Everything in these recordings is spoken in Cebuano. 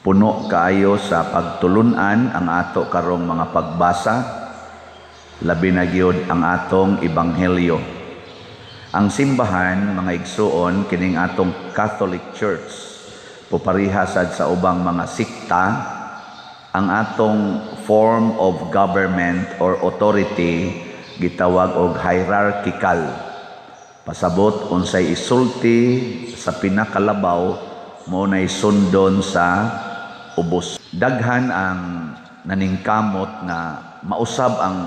Puno kaayo sa pagtulunan ang ato karong mga pagbasa, labi na gyud ang atong ebanghelyo. Ang simbahan, mga igsuon, kining atong Catholic Church, pupariha sad sa ubang mga sikta, ang atong form of government or authority gitawag og hierarchical. Pasabot, unsay isulti sa pinakalabaw, mao nay sundon sa ubos. Daghan ang naningkamot nga mausab ang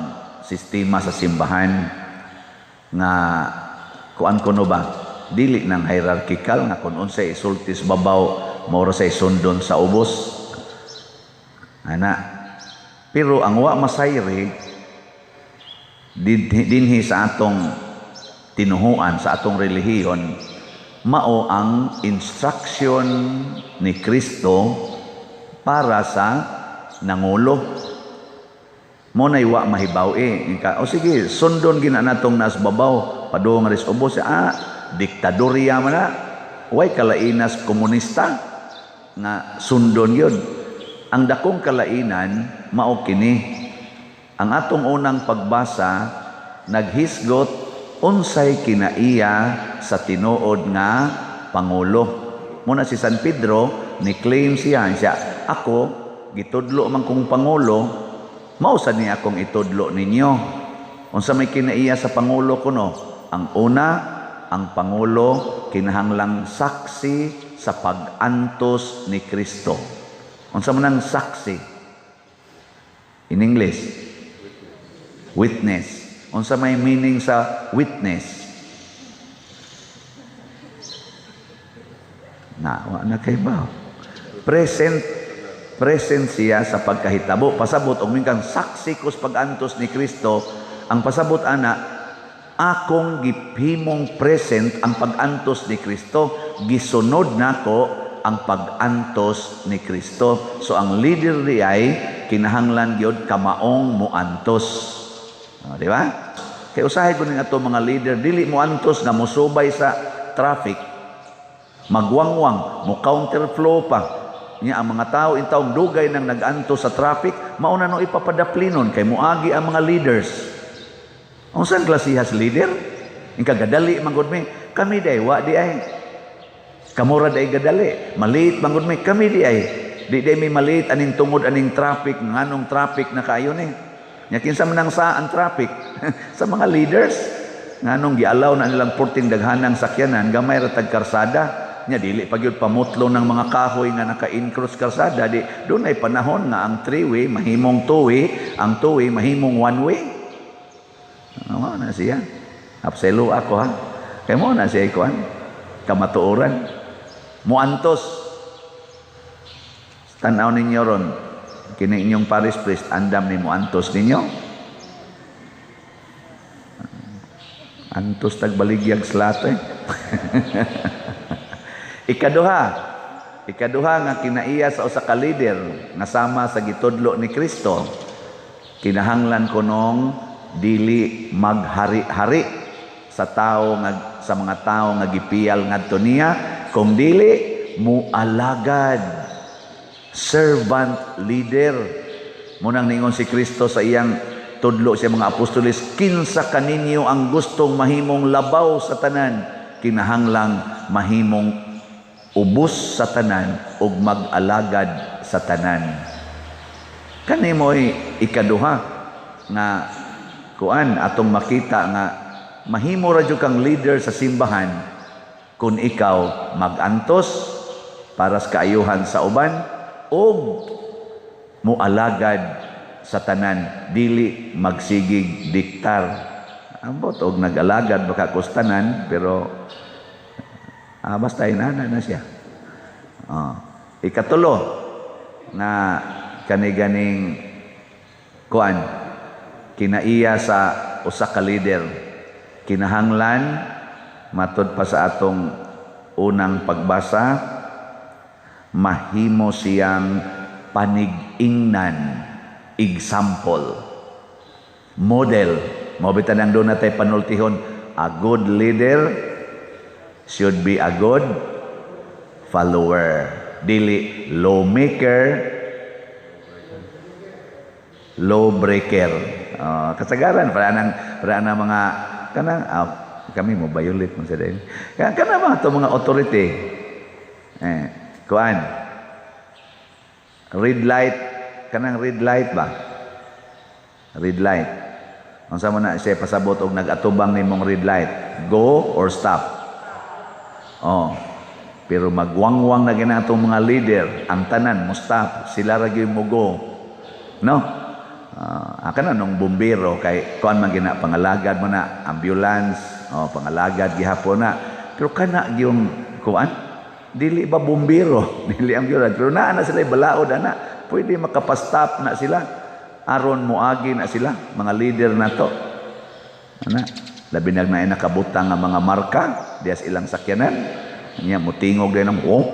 sistema sa simbahan nga kuan kuno ba, dili nang hierarchical nga kun unsay isulti sa babaw, mao ra say sundon sa ubos ana. Pero ang wa masayri dinhi sa atong tinuhuan, sa atong relihiyon, mao ang instruction ni Kristo para sa nangulo. Mo nay wa mahibaw eh. Inka, o sige, sundon gina natong nas babaw, padung ris ubos, diktadorya man na. Way kalainas komunista nga sundon yun. Ang dakong kalainan mao kini. Ang atong unang pagbasa naghisgot unsay kinaiya sa tinuod nga pangulo. Muna si San Pedro ni claim siya, siya ako gitudlo man kong pangulo, mao sad ni akong itudlo ninyo. Unsa may kinaiya sa pangulo kuno? Ang una, ang pangulo kinahanglang saksi sa pag-antos ni Kristo. Unsa man ang saksi? In English, witness. Unsa may meaning sa witness? Na, wa na kay ba? Present, present siya sa pagkahitabo. Pasabot og mingkang saksi ko sa pag-antos ni Kristo, ang pasabot ana, akong gihimong present ang pag-antos ni Kristo, gisunod nako ang pag-antos ni Kristo. So ang leader di ay kinahanglan gyud kamaong muantos. O, di ba? Kay usahay ko ning ato mga leader dili muantos nga mosubay sa traffic, magwangwang, mo counterflow pa. Nya ang mga tao intawong dugay nang nag-antos sa traffic, mauna no ipapadaplinon kay moagi ang mga leaders. Unsa ang klasihas leader? Inka gadali man gud mi, kami day wa di ay. Kamura day gadali, maliit man gud mi, kami di ay. Di day mi maliit aning tungod aning traffic, nganong traffic na kaayo ni. Nya kinsa man ang sa ang traffic? Sa mga leaders. Nganong gialaw na nilang purting daghanang sakyanan, gamay ra tag karsada. Nya dili pa gyud pamutlo ng mga kahoy nga naka-encroach karsada, di dunay panahon nga ang three-way mahimong two-way, ang two-way mahimong one-way. Ano na siya? Apselo ako ha. Kay mo na siya ikuan. Kamatuoran. Muantos. Tanaw ninyo ron. Kini inyong parish priest, andam ni muantos ninyo. Antos tagbaligyag slato eh. Ikaduha. Ikaduha nga kinaiya sa usa ka leader nga sama sa gitudlo ni Kristo. Kinahanglan kunong dili maghari-hari sa tao nga, sa mga tao nga gipiyal ngadto niya, kung dili mualagad, servant leader. Munang ningon si Kristo sa iyang tudlo sa mga apostoles, kinsa kaninyo ang gustong mahimong labaw sa tanan, kinahanglang mahimong ubos sa tanan ug mag-alagad sa tanan. Kani mo'y ikaduha nga kuan atong makita nga mahimo ra jud kang leader sa simbahan kung ikaw mag-antos para sa kaayuhan sa uban ug mualagad sa tanan, dili magsigig diktar. Ambot og nag-alagad baka kus tanan, pero basta inana na siya. Ikatulo na kaniganing kuan kinaiya sa usa ka leader, kinahanglan matud pa sa atong unang pagbasa, mahimo siyang panig-ingnan, example, model. Mao bitan ang doon natay panultihon, a good leader should be a good follower. Dili lawmaker, lawbreaker. Kasagaran para nang mga kanang kami mo violate man sa dahil. Kana mga to mga authority. Eh, kuan. Red light, kanang red light ba? Red light. Unsa man na siya pasabot og nag-atubang nimong red light? Go or stop? Oh. Pero magwangwang na gina atong mga leader, ang tanan mo stop, sila ra gyud mo go. No? Kana nung bumbero kay kuan man gina, pangalagad mo na ambulance, oh, pangalagad gihapon na. Pero kana gyung kuan, dili ba bumbero, dili ambulance, pero naa na sila balaod ana, pwede makapastop na sila aron moagi na sila mga leader na to. Ana, labi na na nakabutang nga mga marka dias ilang sakyanan. Nya mutingog din ng oh,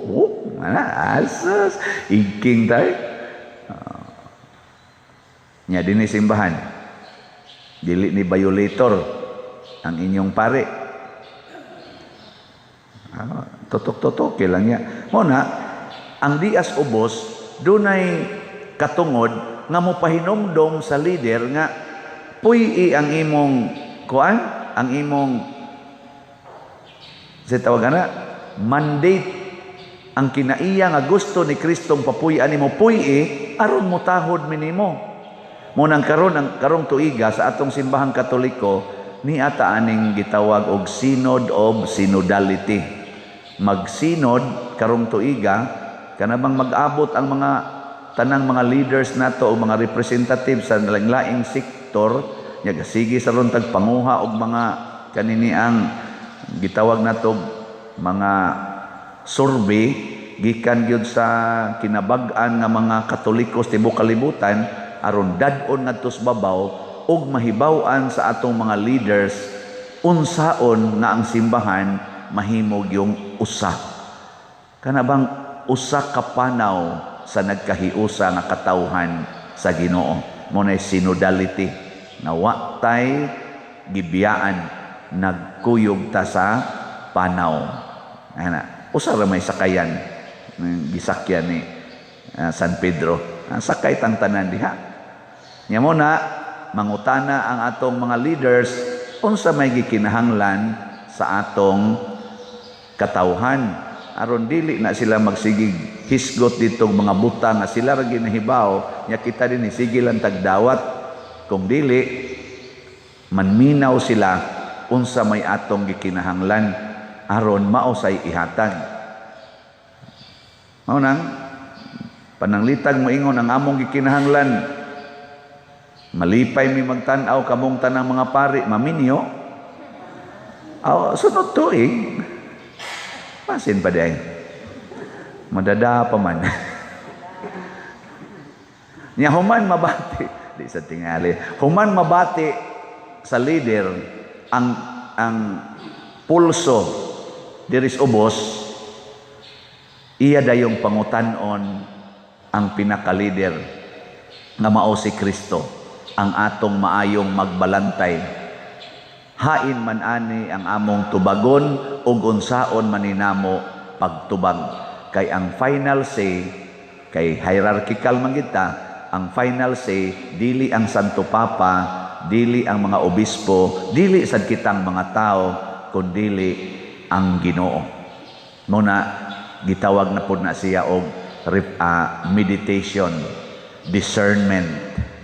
oh. Ana, asas, igking tay. Nya dinhi simbahan. Dili ni violator ang inyong pare. Tutok-tutok lang niya. Mo na, ang dias ubos, dunay katungod nga mo pahinumdom sa leader nga puy ang imong kuan, ang imong sa tawag na mandate, ang kinaiya nga gusto ni Kristong papuy-an nimo, puy aron mo tahod minimo mo. Nang karon, ang karong tuiga sa atong Simbahang Katoliko ni ata aning gitawag og Synod of Synodality. Magsinod karong tuiga, kana bang mag-abot ang mga tanang mga leaders nato o mga representative sa laing-laing sektor nya, sige sa ron tag panguha og mga kanini ang gitawag nato mga survey gikan gyud sa kinabag-an nga mga Katoliko sa tibuok kalibutan aron dad-on ngadto sa babaw ug mahibaw-an sa atong mga leaders unsaon nga ang simbahan mahimog yung usa, kana bang usa ka panaw sa nagkahiusa nga katawhan sa Ginoo. Mo na synodality nga wa tay gibiyaan, nagkuyog ta sa panaw ana. Usa ra may sakayan gisakyan ni San Pedro. Sakay tang tanan diha. Nya mo na mangutana ang atong mga leaders unsa may gikinahanglan sa atong katawhan aron dili na sila magsigig hisgot ditong mga butang nga sila ra ginahibaw nya kita din sige lang tagdawat. Kung dili manminaw sila unsa may atong gikinahanglan aron mao say ihatag. Mao nang pananglitag moingon ang among gikinahanglan, malipay mi magtan-aw kamong tanang mga pari maminyo. Aw, sunod tuig pasin pa day madada pa man nya. Human mabati, di sa tingali, human mabati sa leader ang pulso diris ubos, iya dayong pangutan-on ang pinaka-leader nga mao si Kristo, ang atong maayong magbalantay. Hain man ani ang among tubagon ug unsaon maninamo pagtubag, kay ang final say, kay hierarchical man kita, ang final say dili ang Santo Papa, dili ang mga obispo, dili sad kitang mga tao, kundili ang Ginoo. Muna gitawag na pod na siya og meditation, discernment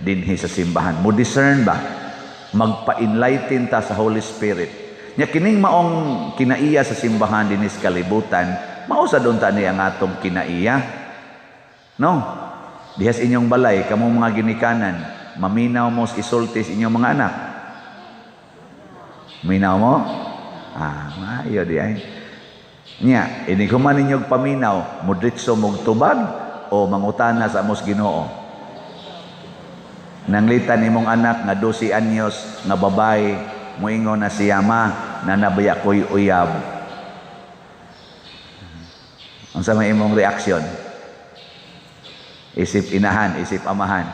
dinhi sa simbahan. Mo discern ba? Magpa-enlighten ta sa Holy Spirit. Nya kining maong kinaiya sa simbahan dinhi sa kalibutan, mao sa unta ni ang atong kinaiya. No? Dihas inyong balay, kamong mga ginikanan, maminaw mo sa isulti sa inyong mga anak. Minaw mo? Ah, maayo di ay. Nya, inig human ninyong paminaw, mudritso mong tubag o mangutana sa amos Ginoo? Nanglitan imong anak nga 12 anyos nga babae, moingon na siya, "Ma, nanabaya ko'y uyab." Unsa may imong reaksyon? Isip inahan, isip amahan.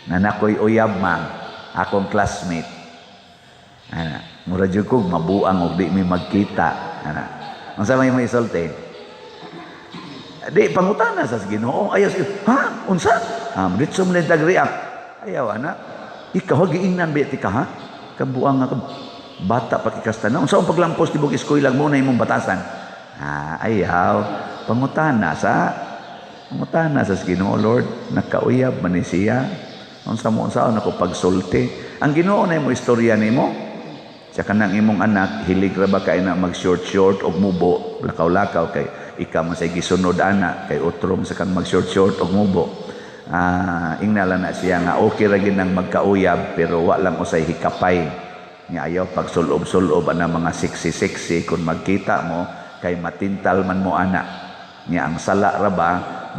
"Nanakoy uyab, ma, akong classmate." Ana, mura jud kog mabuang og di mi magkita. Ana. Unsa may mo isulti? Di pangutana sa Ginoo. Ayaw siya, ha? Unsa? Ah, ditso mo tag react. Ayaw ana. Ikaw giingnan ba ti ka, ha? Kabuang nga ka, bata pa kikasta na. Unsa ang paglampos tibok eskwela mo na imong batasan? Ah, ayaw. Pangutana sa Ginoo, Lord, nakauyab man ni siya. Unsa mo unsaon ako pagsulti? Ang Ginoo na imo istorya nimo. Sa kanang imong anak, hilig ra ba kay na mag short short og mubo, lakaw-lakaw kay ikaw man say gisunod ana kay utrom sa kang mag short short og mubo. Ah, ingna lang na siya nga okay ra gid nang magkauyab pero wa lang usay hikapay. Nga ayaw pagsulob-sulob ana mga sexy-sexy kung magkita mo kay matintal man mo ana. Nga ang sala ra ba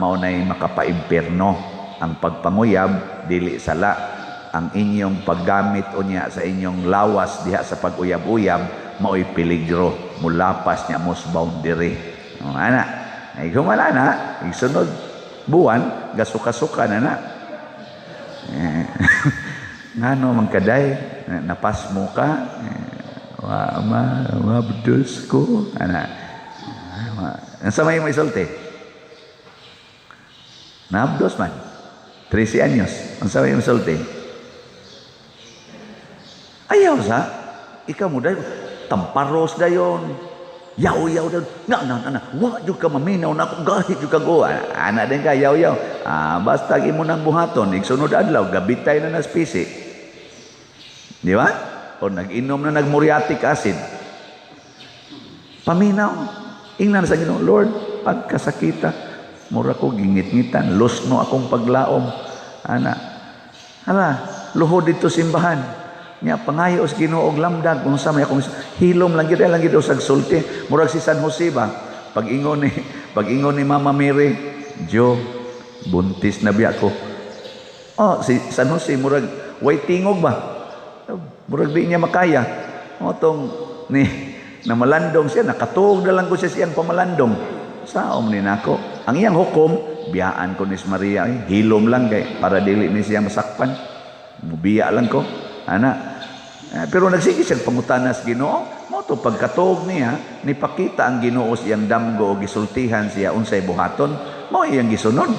mao nay makapaimpierno. Ang pagpanguyab dili sala. Ang inyong paggamit unya sa inyong lawas diha sa pag-uyab-uyab maoy peligro, mulapas niya mos boundary. Oh, ana ay humala na isunod buwan gasuka-suka na na eh, ngano man kaday napasmo ka eh, wa ma mabdus ko ana. Sa may mo isulti, nabdos man 13 anyos, ang sa may isulti? Ayaw sa, ikaw mo dayon, tamparos dayon, yaw-yaw dayon, nga na, na, na, wa jud ka maminaw na ako, gahit jud ka go. Ana din ka, yaw-yaw. Ah, basta imo nang buhaton, igsunod adlaw, gabitay na naspisi. Di ba? O nag-inom na nag-muriatic acid. Paminaw. Ingnan sa Ginoo, Lord, pagkasakita, mura ko gingit-ngitan, lusno akong paglaom. Ana, hala, luhod dito simbahan. Nya pangayo sa Ginoo og lamdag unsa may akong hilom lang gid lang gid usag sulti. Murag si San Jose ba? Pag-ingon ni Mama Mary, "Jo, buntis na biya ko." Oh, si San Jose murag way tingog ba? Murag di niya makaya. O tong ni namalandong siya, nakatuog na lang ko siya siyang pamalandong. Saom ni nako. Ang iyang hukom, biyaan ko ni Maria, eh, hilom lang kay para dili ni siya masakpan. Mubiya lang ko. Ana. Eh, pero nagsige siyang pangutana sa Ginoo. Mo to pagkatuog niya, nipakita ang Ginoo siyang damgo o gisultihan siya unsay buhaton, mao iyang gisunod.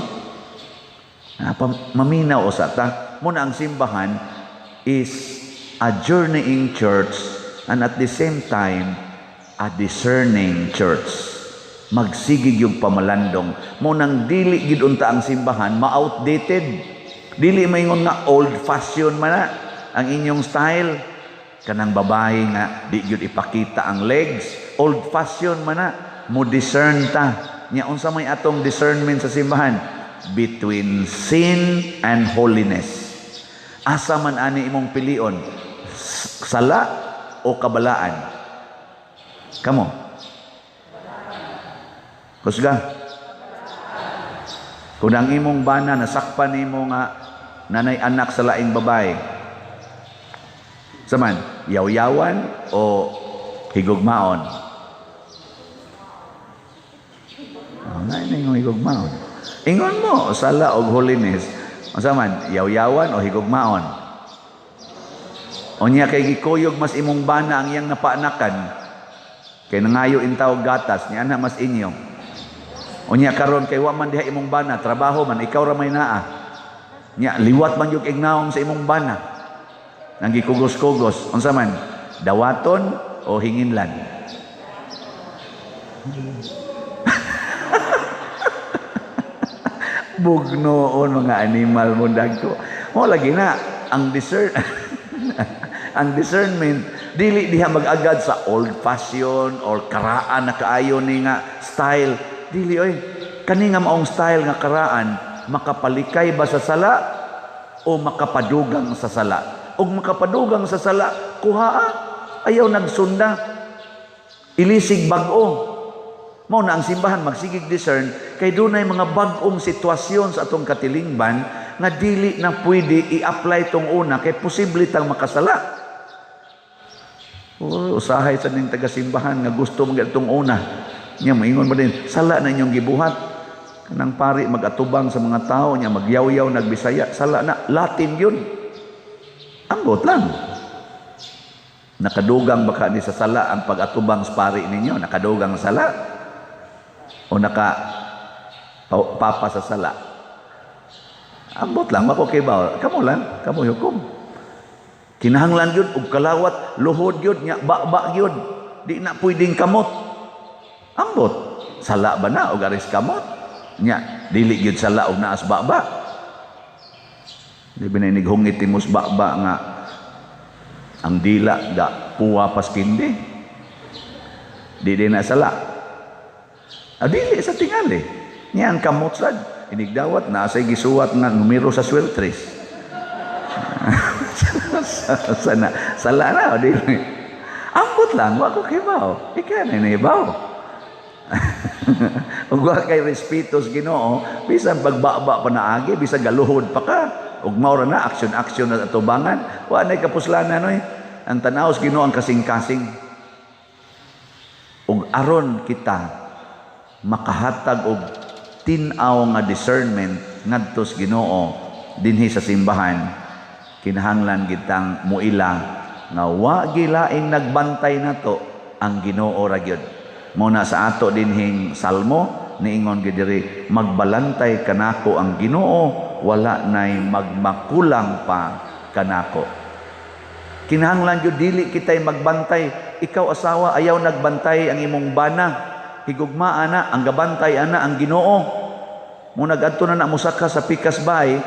Ah, maminaw usa ta. Muna ang simbahan is a journeying church and at the same time a discerning church. Magsigig yung pamalandong. Mo nang dili gid unta ang simbahan ma-outdated. Dili maingon nga old fashion man na ang inyong style. Kanang babae nga di gyud ipakita ang legs, old fashion man na. Mo discern ta. Nya unsa may atong discernment sa simbahan? Between sin and holiness. Asa man ani imong pilion? Sala o kabalaan? Kamo? Kusga. Kung ang imong bana nasakpan nimo nga nanay anak sa laing babae, saman, yaw-yawan o higugmaon? Oh, na yung higugmaon. Ingon mo, sala og holiness. Unsa man, yaw-yawan o higugmaon? Unya kay gikuyog mas imong bana ang iyang napaanakan, kay nangayo intaw gatas, niya na mas inyo. Unya karon kay wa man diha imong bana, trabaho man, ikaw ra may naa. Nya liwat man yung ignaong sa imong bana. Nang gikugos-kugos, unsa man, dawaton o hinginlan? Bugnoon mga animal mo dagko. Mo lagi na ang discern ang discernment dili diha mag-agad sa old fashion or karaan na kaayo ni nga style. Dili oy, kani nga maong style nga karaan makapalikay ba sa sala o makapadugang sa sala? Og makapadugang sa sala, kuhaa ayaw nagsunda. Ilisig bag-o. Mao na ang simbahan magsigig discern kay dunay mga bag-ong sitwasyon sa atong katilingban nga dili na pwede i-apply tong una kay posible tang makasala. Oh, usahay sa ning taga-simbahan nga gusto mag itong una. Nya maingon ba din, sala na inyong gibuhat. Kanang pari mag-atubang sa mga tao nya magyawyaw nagbisaya, sala na Latin yun. Ambot lang. Nakadugang baka ni sa sala ang pag-atubang sa pari ninyo? Nakadugang sala? O naka papa sa sala? Ambot lang, ako kay ba? Kamo lang, kamo hukom. Kinahanglan yun, og kalawat, luhod yun, nya, ba yun. Di na pwedeng kamot. Ambot, sala ba na, og aris kamot? Nya, dili yun sala og naas ba-ba. Di ba na inighungit timos ba-ba nga ang dila ga puwa paskindi. Di di na sala. Ah, dili sa tingali. Nya ang kamot sad. Inigdawat na say gisuwat nga numero sa sweltres. Sana sala na o dili. Ambot lang, wa ko kibaw. Ikaw na nibaw. Ug wa kay respeto sa Ginoo, bisan pagbaba pa naagi, bisan galuhod pa ka, ug mao ra na aksyon-aksyon na atubangan, wa nay kapuslanan oy. Ang tan-aw sa Ginoo ang kasing-kasing. Ug aron kita makahatag og tin-aw nga discernment ngadto sa Ginoo dinhi sa simbahan, kinahanglan kitang muila nga wa gilaing nagbantay nato, ang Ginoo ra gyud. Mo na sa ato dinhing salmo niingon gyud diri, "Magbalantay kanako ang Ginoo, wala nay magmakulang pa kanako." Kinahanglan gyud dili kitay magbantay. Ikaw asawa, ayaw nagbantay ang imong bana. Higugmaa na ang gabantay ana ang Ginoo. Mo nagadto na na mosaka sa pikas bay,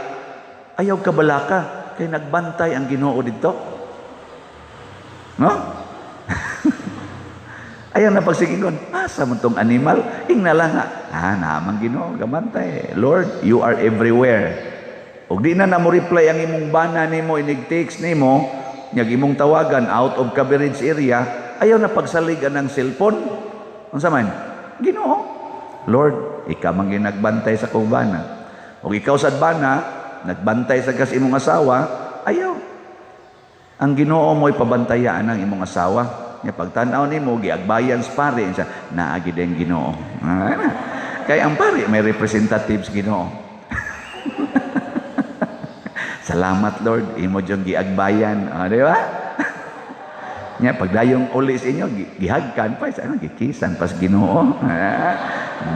ayaw kabalaka kay nagbantay ang Ginoo didto. No? Ayaw na pagsigingon, asa man tong animal? Ingna lang nga, naman Ginoo, gabantay. Lord, you are everywhere. Ug di na na mo reply ang imong bana nimo, inig text nimo, nyag imong tawagan out of coverage area, ayaw na pagsaligan ng cellphone. Unsa man? Ginoo. Lord, ikaw man ginagbantay sa kong bana. Ug ikaw sad bana, nagbantay sa kas imong asawa, ayaw. Ang Ginoo mo'y pabantayaan ang imong asawa. Nya pagtan-aw nimo giagbayan sa pare siya, naa gid ang Ginoo. Kay ang pare may representatives Ginoo. Salamat Lord, imo jung giagbayan. Ah, di ba? Nya pagdayong uli sa inyo, gihagkan pa sa ano, gikisan pas Ginoo.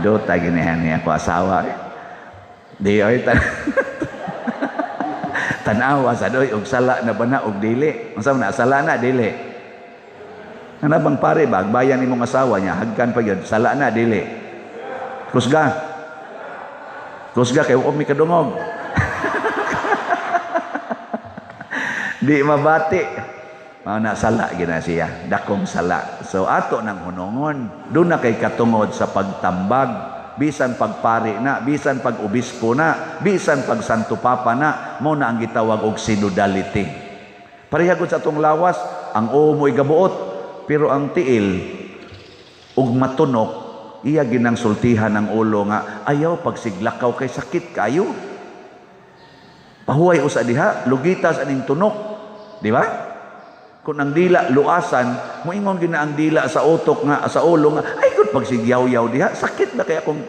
Do ta ginihan niya ako asawa. Di oy tan-awa sa doy og sala na ba na og dili. Unsa man na sala na dili? Ana bang pare ba agbayan imong asawa niya hagkan pa gyud, sala na dili? Kusga. Kusga kay wa mi kadungog. Di mabati. Mao na sala gina siya, dakong sala. So ato nang hunongon, doon na kay katungod sa pagtambag, bisan pagpari na, bisan pag-obispo na, bisan pag Santo Papa na, mo na ang gitawag og synodality. Pareha gud sa atong lawas, ang uo mo'y gabuot, pero ang tiil ug matunok, iya ginang sultihan ang ulo nga ayaw pagsiglakaw kay sakit kayo. Pahuway usa diha, lugitas aning tunok, di ba? Kung ang dila luasan, moingon gina ang dila sa utok nga sa ulo nga ay gud pagsigyaw-yaw diha, sakit ba kaya kung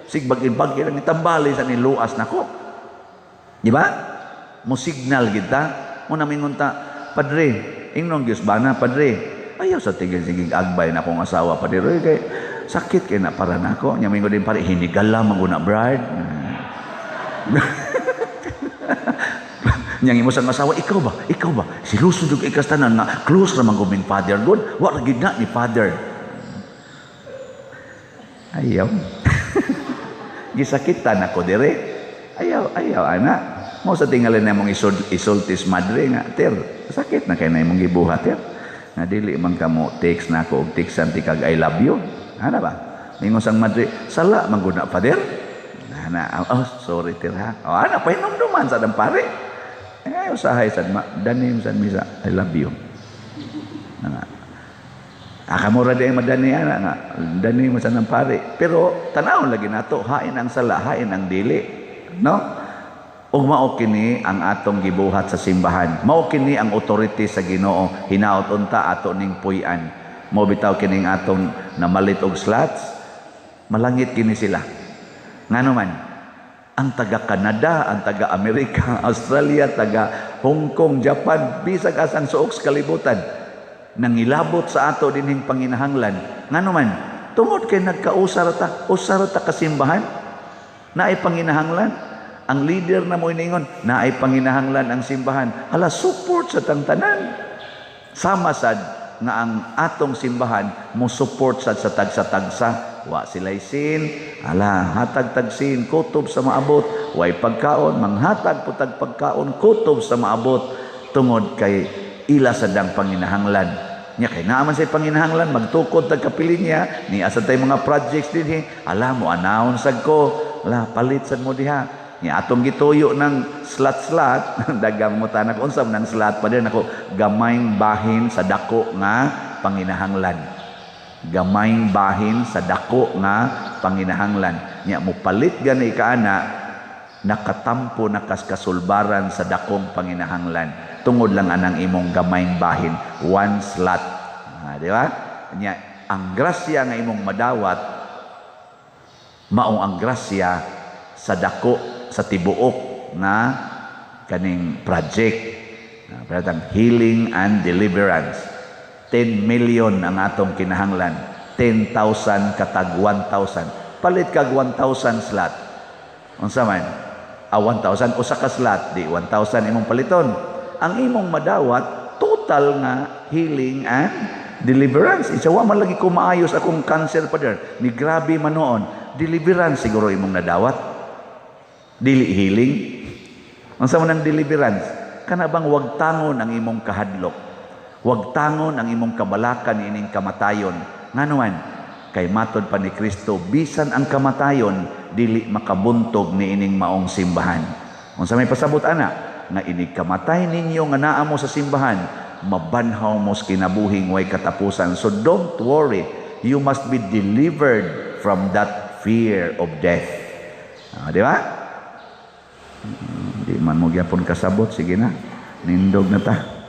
sigbag-ibag ang itambali sa ni luas nako. Di ba? Mo signal kita, mo namingon ta, "Padre, ingnon gyud bana, padre, ayaw sa tigil sige agbay na akong asawa, padre, oy, kay sakit kay na para nako." Nya mingon din pare, "Hinigala man guna, brad." Nyang imo sang asawa, "Ikaw ba? Ikaw ba? Siluso jud kay tanan nga close ra man gud Father God. Wa ra gid na ni Father." Ayaw. Gisakitan ako dire. Ayaw, ayaw ana. Mo sa tingali na mong isultis madre nga, "Ter, sakit na kay na imong gibuhat, ter. Nga dili man kamo text na ako og textan ti kag I love you." Ana ba? Mingon sang madre, "Sala man gud na, Father." Ana, "Oh, sorry ter ha." Oh, ana pahinumduman sa dang pare. Eh, usahay sad ma, danim sad misa, "I love you." Nga. Akamura di madani ana nga, dani mo sa nang pare. Pero tan-awon lagi nato, hain ang sala, hain ang dili. No? Ug mao kini ang atong gibuhat sa simbahan. Mao kini ang authority sa Ginoo. Hinaot unta ato ning puy-an. Mao bitaw kining atong namalit og slots, malangit kini sila. Ngano man? Ang taga Canada, ang taga Amerika, Australia, taga Hong Kong, Japan, bisag asang suok sa kalibutan. Nangilabot sa ato dinhing panginahanglan. Ngano man? Tungod kay nagkausa ra ta, usa ra ta kasimbahan. Naay panginahanglan. Ang leader na mo iningon, naay panginahanglan ang simbahan. Hala, support sa tang tanan. Sama sad nga ang atong simbahan mo support sad sa tagsa-tagsa. Wa sila'y sin, ala, hatag tag sin, kutob sa maabot. Way pagkaon, manghatag po tag pagkaon, kutob sa maabot. Tungod kay ila sadang panginahanglan. Nya kay naa man say panginahanglan, magtukod tag kapilin niya, ni asa tay mga projects dinhi, ala, mo announce sad ko, ala, palit sad mo diha. Nya atong gituyo ng slot-slot, dagang mo tanak unsa man ang slot pa din ako, gamayng bahin sa dako nga panginahanglan. Gamayng bahin sa dako nga panginahanglan. Nya mo palit gani ka ana, nakatampo na kas kasulbaran sa dakong panginahanglan. Tungod lang anang imong gamayng bahin, one slot. Ah, di ba? Nya ang grasya nga imong madawat maong ang grasya sa dako sa tibuok na kaning project. Ang healing and deliverance. 10 million ang atong kinahanglan. 10,000 katag 1,000. Palit kag 1,000 slot. Unsa man? Ah, 1,000 usa ka slot, di 1,000 imong paliton. Ang imong madawat total nga healing and deliverance. Isa wa man lagi ko maayos akong cancer pa der. Ni grabe man noon. Deliverance siguro imong nadawat. Dili healing. Unsa man ang deliverance? Kana bang wagtangon ang imong kahadlok? Wagtangon ang imong kabalakan ining kamatayon. Ngano man? Kay matod pa ni Kristo, bisan ang kamatayon dili makabuntog ni ining maong simbahan. Unsa may pasabot ana? Nga inig kamatay ninyo nga naa mo sa simbahan, mabanhaw mo sa kinabuhing way katapusan. So don't worry, you must be delivered from that fear of death. Ah, di ba? Di man mo gyapon kasabot, sige na. Nindog na ta.